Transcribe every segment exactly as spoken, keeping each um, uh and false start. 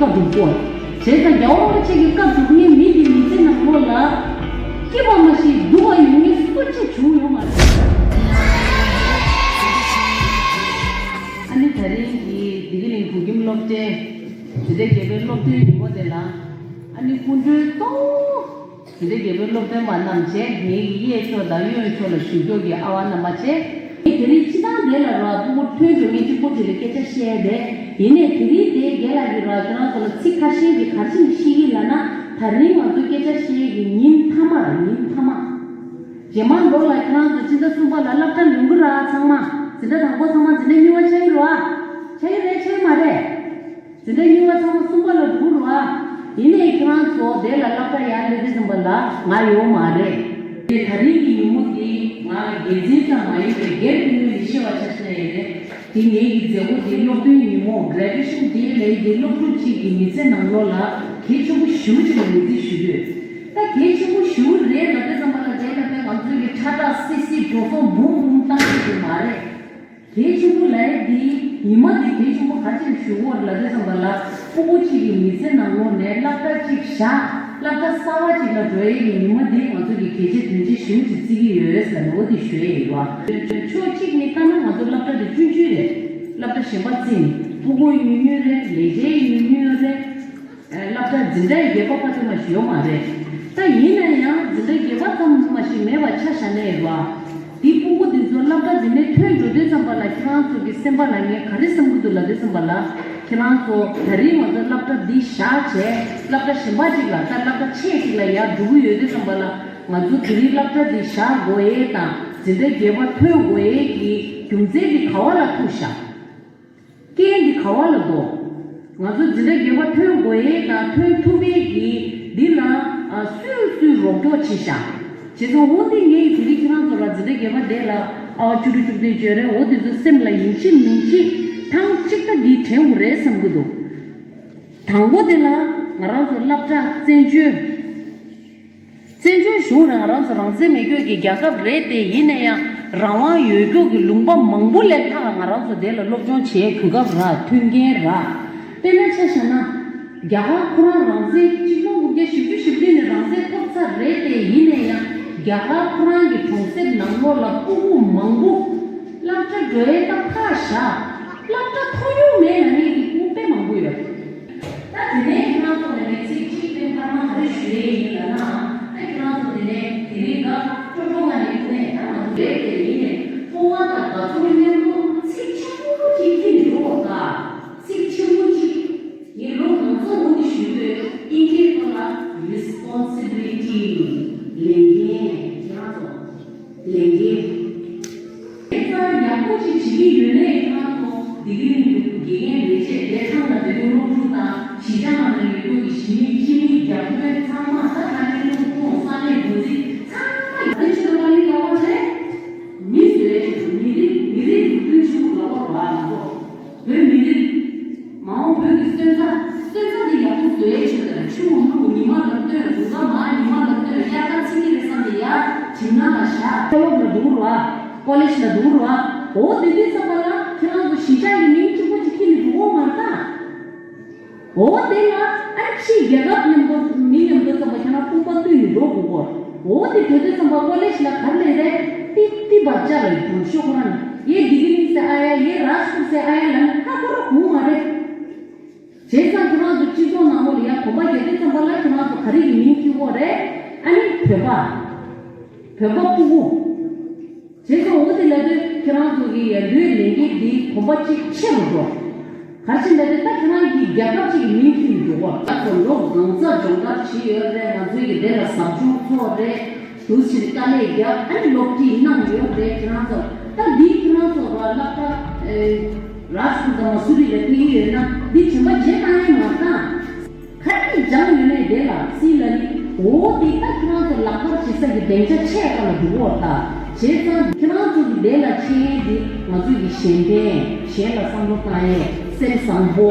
བཀའ་སྒྲུབ་དགོས། བྱས་ཙང་རྒྱལ་བ་རིན་པོ་ཆེ་གི་བཀའ་སྒྲུབ་མཁན་མི་དེ་མི་ཚེ་ནང་ལོགས་ལ་སྐྱིད་པ་མ་གཏོགས་སྡུག་པ་ཡོང་མཁན་སུ་གཅིག་བྱུང་ཡོད་མ་རེད། ཨ་ནི་ད་རིང་གི་བདེ་སྐྱིད་གླིང་བོད་ཁྱིམ་སློབ་གྲྭའི་འཛིན་གྲྭ་བརྒྱད་པའི་སློབ་ཐོན་ཉིན་མོ་དེ་ལ། ཨ་ནི་སྐུ་མགྲོན་གཙོ་བོ། དེ་འདྲའི་རྒྱལ་པོའི་སློབ་སྟོན་པ་རྣམས་བཅས་ངེད་ཀྱི་གཡས་ཕྱོགས་དང་གཡོན་ཕྱོགས་ལ་བཞུགས་ཀྱོག་གི་ཨ་བ་རྣམ་པ་བཅས། དེ་རིང་སྤྱི་བཏང་དེ་ལ་ར་སྤུ་གུ་ཐོན་འགྲོ་མཁན་གཅིག་པོ་དེ་ལ་སྐད་ཆ་བཤད་དེ། ཡིན་ནའི་དེ་རིང་དེ་རྒན་ལགས་ཀྱིས་ར་ཁྱེད་རང་ཚོ་ལ་ཚིག་ཁ་ཤས་ཀྱི་ག་རེ་བཤད་ཀྱི་ལབ་ན། ད་རིང་ང་ཚོ་སྐད་ཆ་བཤད་ཀྱི་ཉིན་མཐའ་མ་ར་ཉིན་མཐའ་མ། རྗེས་མ་ལོ་ལ་ཁྱེད་རང་ཚོ་སྤྱི་ཟླ་གསུམ་པ་ལ་སློབ་གྲྭ་ལོན་གི་ར་ཚང་མ། འཛིན་གྲྭ་དང་པོ་ཚང་མ་འཛིན་གྲྭ་གཉིས་པ་ཆགས་ཀྱི་རེད་བ། ཆགས་ཀྱི་རེད་ཆགས་ཀྱི་མ་རེད། འཛིན་གྲྭ་གཉིས་པ་ཚང་མ་གསུམ་པ་ལ་འགྲོ་རོགས་ཨ། ཡིན་ནའི་ཁྱེད་རང་ཚོ་དེ་ལ་སློབ་གྲྭ་ཡར་སླེབས་དུས་ཙམ་པ་ལ་ང་ཡོད་མ་རེད། དེ་ད་རིང་གི་ཉིན་མོ་དེ་ང་རྒྱལ་མཚན་ཙམ་མ་ཡིན་པའི་སྒེར་དུ་ངོས་ནས་བཤད་པ་ཆ་བཞག་ན་ཡིན་རེད། དེ་ངེད་ཀྱི་མཛད་སྒོ་དེ་སློབ་ཐོན་ཉིན་མོ་Graduation Day ལ་ཡིན་དེ་སློབ་ཕྲུག་ཅིག་གི་མི་ཚེ་ནང་ལོགས་ལ་གལ་ཆེན་པོ་ཞེ་པོ་ཅིག་ལ་ངོས་འཛིན་ཞུ་དུས། ད་གལ་ཆེན་པོ་ཞེ་པོ་རེད་ལབ་དུས་ཙམ་པ་ལ་དེ་ལ་དཔེ་ང་ཚོའི་གི་ཁྲ་ཁྲ་སི་སི་འགྲོ་སོང་འབུམ་འབུམ་བཏང་གི་ཡོད་མ་རེད། གལ་ཆེན་པོ་ལབ་ཡས་འདི་ཉི་མ་འདི་གལ་ཆེན་པོ་ག་ཅིག་ཞུ་དགོས་ལབ་དུས་ཙམ་པ་ལ། སྤུ་གུ་གཅིག་གི་མི་ཚེ་ནང་ལོགས་ནས་སློབ་གྲྭ་གཅིག་བཞག་སློབ་གྲྭ་གསར་པ་གཅིག་ལ་འགྲོ་ཡས་ཀྱི་ཉི་མ་འདི་ང་ཚོ་གི་གལ་ཆེ་དོན་ཆེ་ཞེ་པོ་ཅིག་བརྩི་གི་ཡོད་ཟེར་ནས་འོ་འདི་ཞུ་ཡས་ཡིན་པ། ཕྱོགས་གཅིག་ནས་བལྟས་ན་ང་ཚོ་སློབ་གྲྭ་འདི་ཆུང་ཆུང་རེད། སློབ་གྲྭ་གཞན་པ་བརྩིས་ནས་སྤུ་གུ་ཉུང་ཉུང་རེད། ལས་བྱེད་ཉུང་ཉུང་རེད། སློབ་གྲྭ་འཛིན་གྲྭ་ཡི་བརྒྱད་པ་བར་དུ་མ་ཞིག་ཡོད་མ་རེད། ད་ཡིན་ན་ཡང་འཛིན་གྲྭ་བརྒྱད་པ་ཙམ་མ་ཞིག་མེད་པ་ཆ་བཞག་ན་ཡོད་པ། དེ་སྤུ་གུ་འདི་ཚོ་སློབ་གྲྭ་འདི་ནས་ཐོན་འགྲོ་དུས་ཙམ་པ་ལ་ཁྱེད་རང་ཚོ་གི་སེམས་པ་ལ་ངས་ག་རེ་བསམ་གྱི་འདུག་ལབ་དུས་ཙམ་པ་ལ། ཁྱེད་རང་ཚོ་ད་རིང་ང་ཚོ་སློབ་གྲྭ་འདི་བཞག་བྱས་སློབ་གྲྭ་གཞན་པ་ཅིག་ལ་ད་སློབ་གྲྭ་ཆེ་ཅིག་ལ་ཡར་འགྲོ་གི་ཡོད་དུས་ཙམ་པ་ལ་ང་ཚོ་དེ་རིང་སློབ་གྲྭ་འདི་བཞག་དགོས་ཡས་དང་འཛིན་གྲྭ་བརྒྱད་པ་ཐོན་དགོས་ཡས་ཀྱི་རྒྱུ་མཚན་འདི་ག་བ་ལ་ཐུག་བཞག་རྐྱེན་འདི་ག་བ་ལ་འདུག་ང་ཚོ་འཛིན་གྲྭ་བརྒྱད་པ་ཐོན་དགོས་ཡས་དང་ཐོན་ཐུབ་པའི་གི་འདི་ལ་ཨ་སུས་སུས་རོགས་སྐྱོར་བྱས་ཤག་བྱས་ཙང་འོ་འདི་ངས་དེ་རིང་ཁྱེད་རང་ཚོ་ལ་འཛིན་གྲྭ་བརྒྱད་པ་དེ་ལ་ཨ་བ་བཅུ་དྲུག་བཅུ་བདུན་བརྗོད་རེད། འོ་དེ་ཚོ་སེམས་ལ་ཡིན་གཅིག་མིན་གཅིག་ཐང་གཅིག་ད་འདི་དྲན་དགོས་རེད་བསམ་གི་འདུག་དང་པོ་དེ་ལ་ང་རང་ཚོ་སློབ་གྲྭ་བཙན་བྱོལ། བཙན་བྱོལ་གཞུང་རང་རང་ཚོ་རང་བཙན་མེད་སྐྱོ་གི་རྒྱལ་ཁབ་རེད་དེ། ཡིན་ན་ཡང་རང་དབང་ཡོད་སྐྱོ་གི་ལུང་པ་མང་པོ་ལས་ལྷག་ང་རང་ཚོ་དེ་ལ་སློབ་སྦྱོང་བྱེད་གོ་སྐབས་རག་མཐུན་རྐྱེན་རག་དཔེར་ན་ཆ་བཞག་ན། རྒྱ་གར་ཁོ་རང་རང་བཙན་གཅིག་སྟོང་དགུ་བརྒྱ་བཞི་བཅུ་ཞེ་བདུན་ནས་རང་བཙན་ཐོབ་ཚར་རེད་དེ། ཡིན་ན་ཡང་རྒྱ་གར་ཁོ་རང་གི་གྲོང་གསེབ་ནང་ལོགས་ལ་སྤུ་གུ་མང་པོ་སློབ་གྲྭ་འགྲོ་ཡས་ད་ཕར་བཞག་སློབ་གྲྭ་ཐོན་མྱོང་མེད་ལབ་མཁན་གྱི་སྤུ་གུ་དཔེ་མང་པོ་ཡོད། ད་དེ་ནས་ཁྱེད་རང་ཚོ་ལ་ངས་ཚིག་གཅིག་དཔེ་འཕར་མ་ག་རེ་ཞུ་ཡས་ཡིན་ལབ་ན། ད་ཁྱེད་རང་ཚོ་དེ་ནས་དེ་རིང་ག་སྤྲོ་སྤྲོ་ང་ནས་ཐུག་ནས་ད་ང་ཚོ་རེད་དེ་ཡིན་ནས་སྤོབས་པ་དང་དགའ་ཚོར་མཉམ་དུ་ཚིག་ཆེན་པོ་གཅིག་ཁྱེར་ནས་འགྲོ་བ་ད། ཚིག་ཆེན་པོ་གཅིག་ངས་ལོ་མང་ཚོགས་མུ་མཐུད་ཞུ་དགོས། ཨིན་སྐད་ཐོག་ལ་responsibility ལས་འགན། ཁྱེད་རང་ཚོ་ལས་འགན། དེ་ལྟར་ཡག་པོ་ཅིག་བྱེད་ཀྱི་ཡོད་ནའི་ཁྱེད་རང་ཚོ་བདེ་སྐྱིད་གླིང་གི་དགེ་རྒན་ལས་བྱེད་བདེ་ཐང་ལ་བདེ་སྡུག་སློབ་ཕྲུག་དང་གཞིས་ཆགས་ནང་ལ་ཡོད་རྒྱུ་གི་གཞིས་མི་ཁྱིམ་མི་རྒྱབ་སྐྱོར་ཚང་མ་ད་ད་ལྟའི་སློབ་ཕྲུག་ས་གནས་འགོ་འཛིན་ཚང་མ་ཡག་པོ་ཅིག་ལ་ལས་ཀ་བྱས། མི་བཟོས་མི་རིགས་མི་རིགས་འཛུགས་སྐྲུན་ཆེན་པོ་ལ་བར་བ་ང་ཚོ་བོད་མི་རིགས། མ་འོངས་བོད་ཀྱི་སོན་རྩ། སོན་རྩ་འདི་ཡག་པོ་བཟོ་ཡའི་ཆེད་དུ་ཆུ་བོ་ཀླུ་ཉི་མ་ལ་སྟོན། དགུན་ཁ་མ་ཉི་མ་ལ་སྟོན། དབྱར་ཁ་ཚིག་གི་རེ་བསམ་དེ་ཡར་གྲིབ་ནག་ལ་བཞག་ཁོ་ལོག་ལ་འགྲོ་རོགས་ཨ། ཀོ་ལེ་ཇི་ལ་འགྲོ་རོགས་ཨ། འོ་དེ་དུས་ཙམ་པ་ལ་ཁྱེད་རང་ཚོ་གཞིས་ཆགས་ཀྱི་མིང་གཅིག་པོ་གཅིག་ཁྱེར་ནས་འགྲོ་འོ་མ་རེད་ད། འོ་དེ་ལ་ཨ་ཕྱིའི་རྒྱལ་ཁབ་མཉམ་དུ་མི་མཉམ་དུ་ཙམ་པ་ཁྱེད་རང་དཔུང་པ་བཏུད་ནས་འགྲོ་དགོས་གོ། འོ་དེ་དེ་དུས་ཙམ་པ་ཀོ་ལེ་ཇི་ལ་ག་རེ་ལས་རེད། ཏི་ཏི་བར་ཅ་ལ་ཡོད་དང་ཤོག་ཁོ་རང་ནི་ཡེ་དིག་རི་ནི་སེ་ཨ་ཡ་ཡེ་རཱཇ་པུར་སེ་ཨ་ཡ་ལ་ནི་ཧ་ཁོ་ར་གོང་མ་རེད། བྱས་ཙང་ཁྱེད་རང་ཚོ་སྤྱི་ཚོགས་ནང་ལོགས་ལ་ཡ་གོམ་པ་རྒྱག་དུས་ཙམ་པ་ལ་ཁྱེད་རང་ཚོ་ག་རེ་གི་མིང་བྲིས་ཡོད་རེད། ཨ་ནི་བོད་པ། བོད་པ་སྤུ་གུ། བྱས་ཙང་འོ་དེ་ལབ་དུས་ཁྱེད་རང་ཚོ་གི་ཡ་འདུའི་ལས་འགན་འདི་གོམ་པ་གཅིག་ཆེ་རུ་འགྲོ། ག་རེ་བྱས་ན་དེ་ད་ཁྱེད་རང་གི་རྒྱལ་ཁབ་ཅིག་གི་མིང་ཁྱེར་ནས་འགྲོ་གོ། ད་ཚོ་ལོ་གང་ཙམ་སྦྱོང་བརྡར་བྱས་ཡོད་རེད། ང་ཚོའི་གི་དེ་ལ་ཟབ་སྦྱོང་ཚོགས་རེད། དུས་ཕྱིན་དཀའ་ལས་རྒྱབ་ཨ་ནི་སློབ་ཁྲིད་གནང་ཡོད་རེད། ཁྱེད་རང་ཚོ་ད་འདི་ཁྱེད་རང་ཚོ་ར་སློབ་གྲྭ་ཨེ་རཱཇ་ཁུལ་དང་མ་སུ་རི་ལ་ཕེབས་ཀྱི་ཡོད་ན་འདི་དྲན་པ་བརྗེད་བཏང་ཡས་མ་བཏང་། ག་རེ་སྦྱངས་ཡོད་ནའི་དེ་ལ་སྲིད་ལ་ནི། འོ་དེ་ད་ཁྱེད་རང་ཚོ་ལག་བསྟར་བྱེད་ས་ཀྱི་སྡིངས་ཆ་ཆེ་ཁ་ལ་འགྲོ་གི་ཡོད་ད། བྱས་ཙང་ཁྱེད་རང་ཚོ་གི་དེ་ལ་ཆེད་དེ་ང་ཚོ་གི་གཞན་ཕན་གཞན་ལ་བསམ་བློ་བཏང་ཡས་སེམས་བཟང་པོ།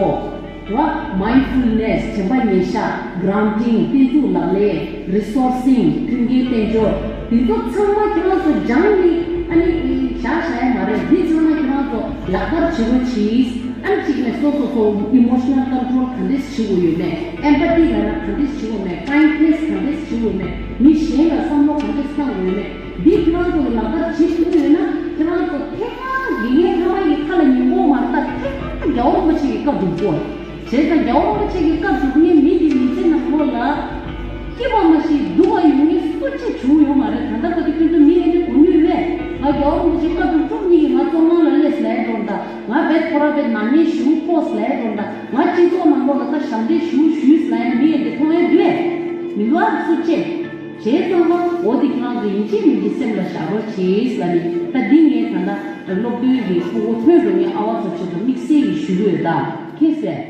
ར་མའིན་ཌ་ཕུལ་ནེ་སི་དྲན་པ་ཉེར་བཞག་གྷ་རན་ཊིང་བརྟན་ཚུགས་ལག་ལེན་རི་སོར་སིང་མཐུན་རྐྱེན་བསྟན་འབྱོར་འདི་ཚོ་ཚང་མ་ཁྱེད་རང་ཚོ་སྦྱངས་ནི་ཨ་ནི་བཞག་བཞག་ཡས་མ་རེད། འདི་ཚང་མ་ཁྱེད་རང་ཚོ་ལག་བསྟར་བྱེད་དགོས་ཀྱི། ཨ་གཅིག་ནས་སོ་སོ་སོ་emotional control ག་འདྲས་བྱེད་དགོས་ཡོད་མེད། empathy ལབ་ན་ག་འདྲས་བྱེད་དགོས་མེད། kindness ག་འདྲས་བྱེད་དགོས་མེད། མི་གཞན་ལ་བསམ་བློ་ག་འདྲས་བཏང་དགོས་ཡོད་མེད། འདི་ཁྱེད་རང་ཚོ་གི་ལག་བསྟར་བྱེད་ཐུབ་ཀྱི་ཡོད་ན། ཁྱེད་རང་ཚོ་ཐད་ཀར་དགེ་རྒན་ཕ་མ་ཡི་ཁ་ལ་ཉན་དགོས་མ་རེད། ད་ཐད་ཀར་རྒྱལ་བ་རིན་པོ་ཆེ་གི་བཀའ་སྒྲུབ་དགོས། བྱས་ཙང་རྒྱལ་བ་རིན་པོ་ཆེ་གི་བཀའ་སྒྲུབ་མཁན་མི་འདི་མི་ཚེ་ནང་ལོགས་ལ་སྐྱིད་པ་མ་གཞི་སྡུག་པ་ཡོང་མཁན་སུ་གཅིག་བྱུང་ཡོད་མ་རེད། ད་ལྟ་བར་དུ་ཁྱོད་ཚོ་མི་ཡོད་ན་གོ་མྱོང་མེད། ང་རྒྱལ་བ་རིན་པོ་ཆེ་བཀའ་སྒྲུབ་སྒྲུབ་མཁན་གྱི་ང་བཙོན་ཁང་ལ་སླེབས་ལབ་ཡ་འགྲོ་འདྲ། ང་བེད་ཁོ་ར་བེད་ནང་མི་ཞུ་ཕོག་ལབ་ཡ་འགྲོ་འདྲ། ང་སྤྱི་ཚོགས་ནང་ལོགས་ལ་ད་ཞབས་འདྲེན་ཞུ་ཞུས་ལབ་ཡ་མི་ཡོད་འདི་མཐོང་ཡ་འདུག་གས། མི་འདུག་ཨ། སུ་གཅིག་བྱས་ཙང་ལ་འོ་འདི་ཁྱེད་རང་ཚོ་ཡིན་གཅིག་མིན་གཅིག་སེམས་ལ་བཞག་རོགས་གྱིས་ལབ་ནས། ད་འདི་ངས་ད་ལྟ་སློབ་སྟོན་གྱི་ཕྲུ་གུ་ཐོན་འགྲོ་མཁན་ཨ་བ་ཚོ་ཆེད་དུ་དམིགས་བསལ་གྱིས་ཞུ་གི་ཡོད། ད་ཁྱེད་ཚོས་